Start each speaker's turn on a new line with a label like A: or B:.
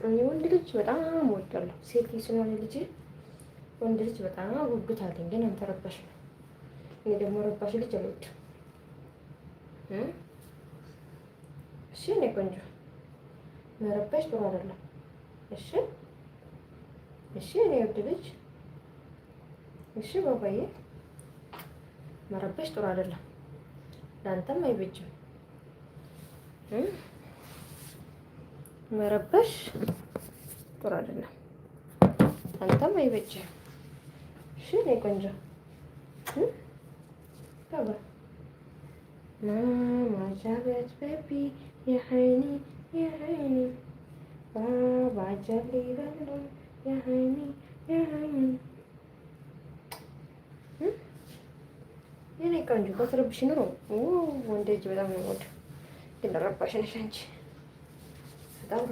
A: እኔ ወንድ ልጅ በጣም እወዳለሁ። ሴት ልጅ ስለሆነ ልጅ ወንድ ልጅ በጣም ጉጉት አለኝ። ግን አንተ ረባሽ ነው። እኔ ደግሞ ረባሽ ልጅ አልወድም። እሺ እኔ ቆንጆ መረበሽ ጥሩ አይደለም። እሺ እሺ እኔ ውድ ልጅ እሺ ባባዬ መረበሽ ጥሩ አይደለም፣ ለአንተም አይበጅም። መረበሽ ጥሩ አይደለም፣ አንተም አይበጅም። እሺ እኔ ቆንጆ ባባ ماما جابت baby يا عيني يا عيني بابا جاب لي بالون يا عيني يا عيني። የኔ ቆንጆ ባትረብሽ ኑሮ ወንድ ልጅ በጣም ነው የምወደው፣ ግን ረባሽ ነሽ አንቺ በጣም።